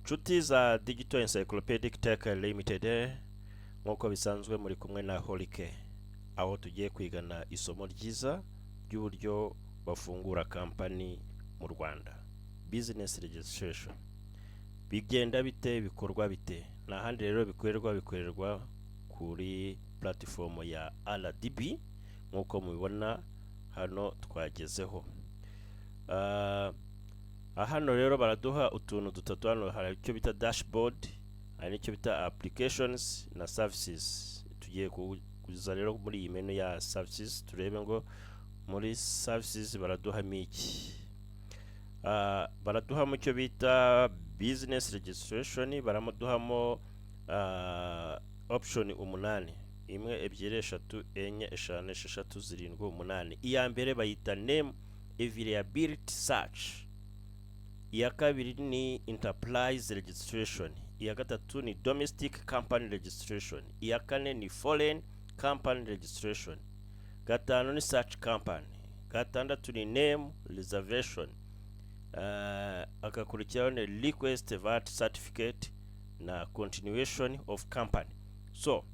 Nshuti za Digital Encyclopedic Tech Limited, nk'uko bisanzwe muri kumwe na Holike, aho tugiye kwigana isomo ryiza ry'uburyo bafungura kampani mu Rwanda, business registration. Bigenda bite? Bikorwa bite? Nta handi rero bikorerwa, bikorerwa kuri platform ya RDB nk'uko mubibona hano twagezeho. Hano rero baraduha utuntu dutatu. Hano hari icyo bita dashboard, hari n'icyo bita applications na services. Tugiye kuza rero muri iyi menu ya services, turebe ngo muri services baraduhamo iki. Baraduhamo icyo bita business registration, baraduhamo option umunani: imwe, ebyiri, eshatu, enye, eshanu, esheshatu, zirindwi, umunani. Iya mbere bayita name availability search, iya kabiri ni enterprise registration, iya gatatu ni domestic company registration, iya kane ni foreign company registration, gatanu ni search company, gatandatu ni name reservation, agakurikiraho ni request VAT certificate na continuation of company. So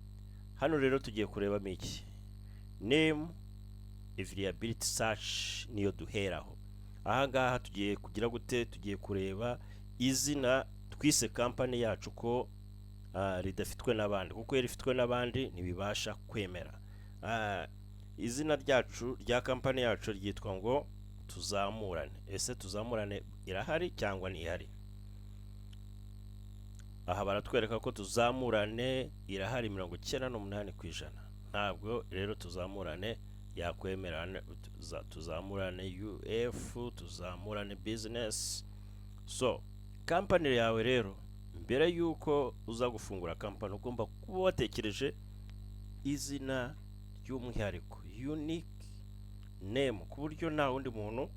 hano rero tugiye kurebamo iki? Name availability search niyo duheraho. Aha ngaha tugiye kugira gute? Tugiye kureba izina twise kampani yacu ko ridafitwe n'abandi, kuko iyo rifitwe n'abandi ntibibasha kwemera. Izina ryacu rya kampani yacu ryitwa ngo Tuzamurane. Ese Tuzamurane irahari cyangwa ntihari? Aha baratwereka ko Tuzamurane irahari 98%. Ntabwo rero Tuzamurane yakwemera. Tuzamurane UF, Tuzamurane Business. So kampani yawe rero, mbere y'uko uza gufungura kampani, ugomba kuba watekereje izina ry'umwihariko, unique name, ku buryo nta wundi muntu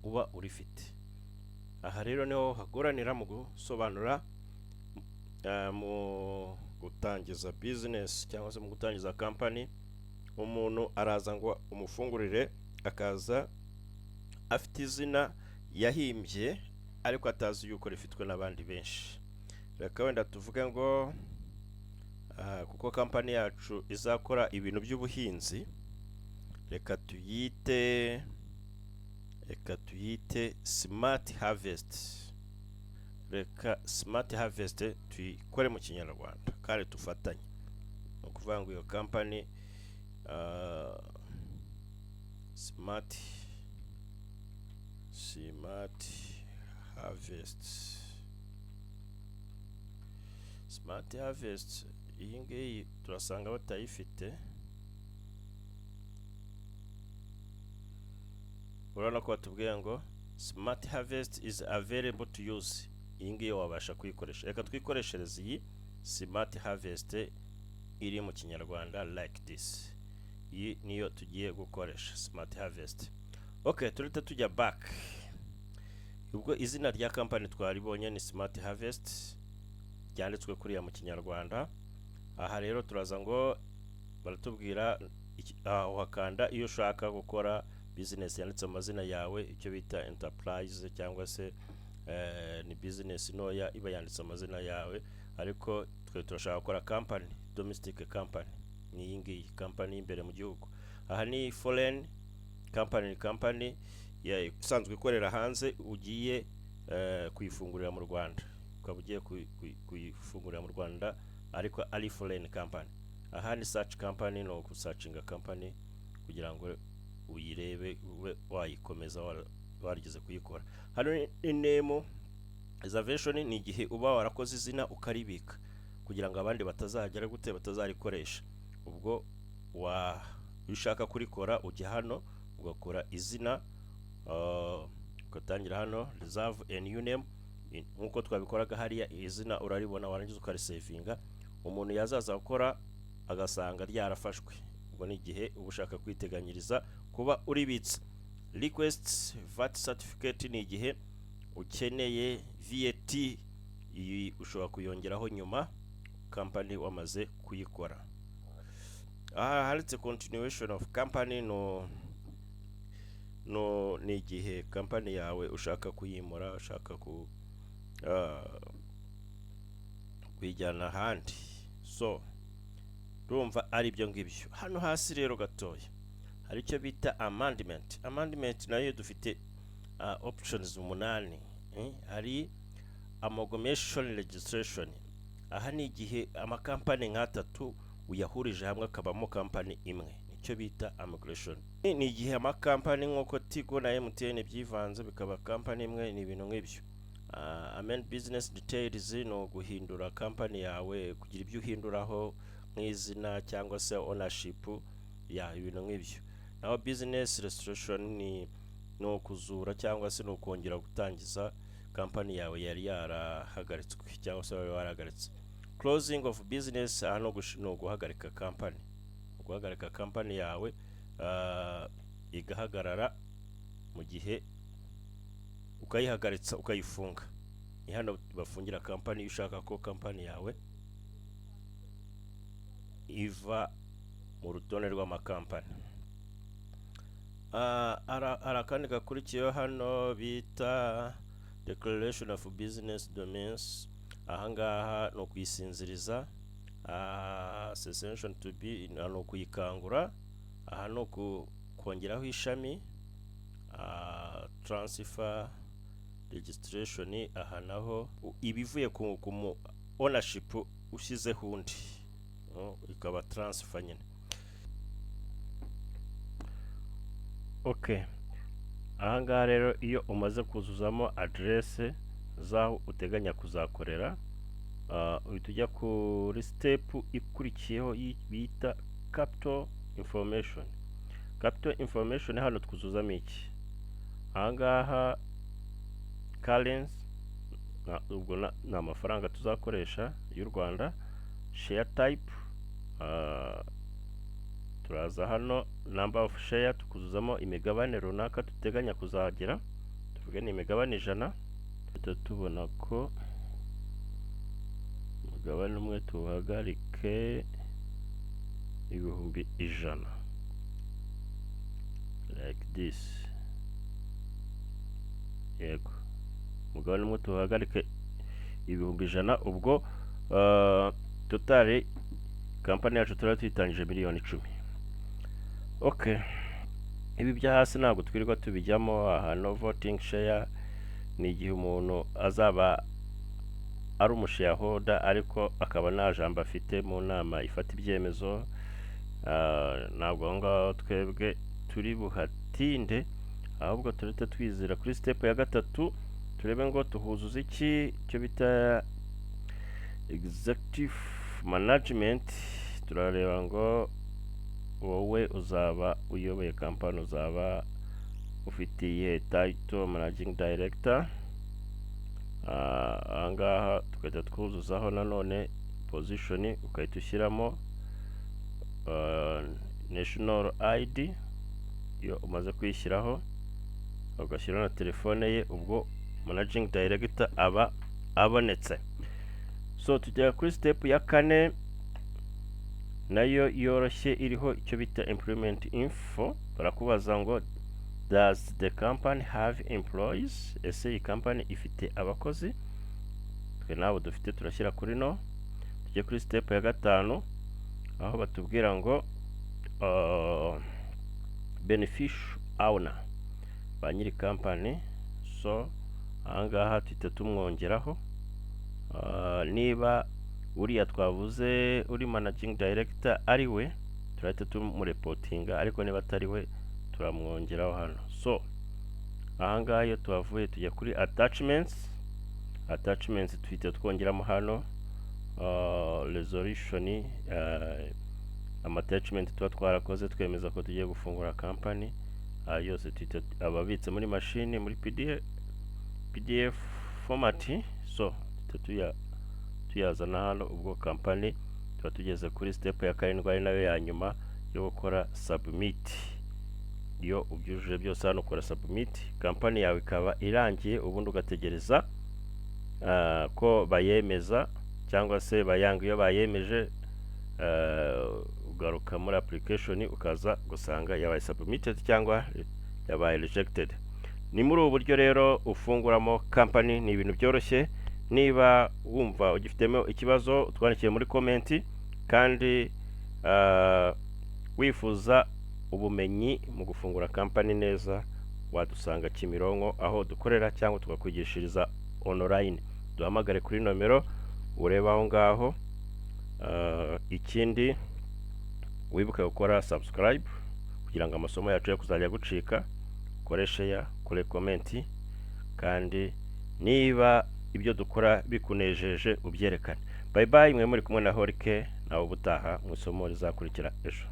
uba urifite. Aha rero niho hagoranira mu gusobanura, mu gutangiza business cyangwa se mu gutangiza kampani. Umuntu araza ngo umufungurire, akaza afite izina yahimbye ariko atazi yuko rifitwe n'abandi benshi. Reka wenda tuvuge ngo kuko kampani yacu izakora ibintu by'ubuhinzi, reka tuyite Smart Harvest. Reka Smart Harvest tuyikore mu Kinyarwanda kandi tufatanye. Ni ukuvuga ngo iyo kampani Smart Harvest, Smart Harvest iyi ngiyi turasanga batayifite. Urabona ko batubwiye ngo "Smart Harvest is available to use". Iyi ngiyi wabasha kuyikoresha. Reka twikoreshereze iyi Smart Harvest iri mu Kinyarwanda like this. Iyi niyo tugiye gukoresha, Smart Harvest. Okay, turite tujya back. Ubwo izina rya kampani twaribonye, ni Smart Harvest, ryanditswe kuriya mu Kinyarwanda. Aha rero turaza ngo baratubwira aha uhakanda iyo ushaka gukora business yanditse mu mazina yawe, icyo bita enterprise, cyangwa se ni business ntoya iba yanditse amazina yawe. Ariko twe turashaka gukora company, domestic company, ni iyi ngiyi, company y'imbere mu gihugu. Aha ni foreign company, ni company isanzwe ikorera hanze ugiye kuyifungurira mu Rwanda, ukaba ugiye kuyifungurira mu Rwanda ariko ari foreign company. Aha ni search company, ni ugusearchinga company kugira ngo uyirebe ube wayikomeza warigeze kuyikora. Hano ni name reservation, ni igihe uba warakoze izina ukaribika kugira ngo abandi batazagera gute, batazarikoresha. Ubwo wa iyo ushaka kurikora ujya hano ugakora izina, ugatangira hano reserve a new name, nk'uko twabikoraga hariya. Izina uraribona, warangiza ukarisevinga, umuntu yazaza gukora agasanga ryarafashwe. Ubwo ni igihe uba ushaka kwiteganyiriza kuba uribitse. Request VAT certificate ni igihe ukeneye VAT. Iyi ushobora kuyongeraho nyuma company wamaze kuyikora. Aha handitse continuation of company, no ni igihe company yawe ushaka kuyimura, ushaka ku kuyijyana ahandi. So urumva ari ibyo ngibyo. Hano hasi rero gatoya hari icyo bita amendment. Amendment nayo dufite options umunani. Hari amalgamation registration. Aha ni igihe amakampani nk'atatu uyahurije hamwe akabamo kampani imwe, nicyo bita amalgamation. Ni igihe amakampani nk'uko Tigo na MTN byivanze bikaba kampani imwe, ni ibintu nk'ibyo. Amend business details ni uguhindura kampani yawe, kugira ibyo uhinduraho nk'izina cyangwa se ownership ya ibintu nk'ibyo. Naho business restoration ni ukuzura cyangwa se ni ukongera gutangiza kampani yawe yari yarahagaritswe cyangwa se wari warahagaritse. Closing of business, aha ni uguhagarika kampani, uguhagarika kampani yawe igahagarara mu gihe ukayihagaritsa, ukayifunga. Ni hano bafungira kampani iyo ushaka ko kampani yawe iva mu rutonde rw'amakampani. Hari akandi gakurikiyeho hano bita declaration of business dormancy. Ahangaha ni ukuyisinziriza. Cessation to be ni ukuyikangura. Aha ni ukongeraho ishami. Transfer registration, aha naho ibivuye ku mu ownership ushyizeho undi, ikaba transfer nyine. Okay, ahangaha rero iyo umaze kuzuzamo aderese z'aho uteganya kuzakorera, uhita ujya kuri step ikurikiyeho bita capital information. Capital information hano twuzuzamo iki? Ahangaha currency, ubwo ni amafaranga tuzakoresha y'u Rwanda. Share type, turaza hano number of share, tukuzuzamo imigabane runaka duteganya kuzagira, tuvuge ni imigabane 100. Duhita tubona ko umugabane umwe tuwuhagarike 100,000, like this. Yego, umugabane umwe tuwuhagarike 100,000. Ubwo total kampani yacu turaba tuyitangije miliyoni 10. Okay, ibi byo hasi ntabwo twirirwa tubijyamo. Aha no voting share ni igihe umuntu azaba ari umushareholder ariko akaba nta jambo afite mu nama ifata ibyemezo. Ntabwo aho ngaho twebwe turi buhatinde, ahubwo turahita twizira kuri step ya gatatu, turebe ngo tuhuzuza iki, icyo bita executive management. Turareba ngo wowe uzaba uyoboye kampani uzaba ufite iyihe title? Managing director. Ahangaha tugahita twuzuzaho nanone position, ugahita ushyiramo national ID. Iyo umaze kuyishyiraho ugashyiraho na telefone ye, ubwo managing director aba abonetse. So tugera kuri step ya kane nayo yoroshye, iriho icyo bita employment info. Barakubaza ngo: "Does the company have employees?" Ese iyi company ifite abakozi? Twe nabo dufite, turashyira kuri no. Tujye kuri step ya gatanu aho batubwira ngo beneficial owner, ba nyiri company. So ahangaha tuhita tumwongeraho. Niba uriya twavuze uri managing director ari we, turahita tumureportinga, ariko niba atari we turamwongeraho hano. So ahangaha iyo tuhavuye tujya kuri attachments. Attachments tuhita twongeramo hano resolution, ama attachment tuba twarakoze twemeza ko tugiye gufungura company. Yose tuhita ababitse muri mashini muri PDF format. So tuhita tuyazana hano. Ubwo company tuba tugeze kuri step ya karindwi, ari nayo ya nyuma yo gukora submit. Iyo ubyujuje byose hano ukora submit, company yawe ikaba irangiye, ubundi ugategereza ko bayemeza cyangwa se bayanga. Iyo bayemeje, ugaruka muri application ukaza gusanga yabaye submitted cyangwa yabaye rejected. Ni muri ubu buryo rero ufunguramo company, ni ibintu byoroshye. Niba wumva ugifitemo ikibazo, twandikiye muri comment. Kandi wifuza ubumenyi mu gufungura kampani neza, wadusanga Kimironko aho dukorera, cyangwa tukakwigishiriza online. Duhamagare kuri nomero ureba aho ngaho. Ikindi, wibuke gukora subscribe kugira ngo amasomo yacu yo kuzajya gucika. Ukore share, ukore comment, kandi niba ibyo dukora bikunejeje ubyerekane. Bye bye, mwe muri kumwe na Horike. Nawe ubutaha mu isomo rizakurikira ejo.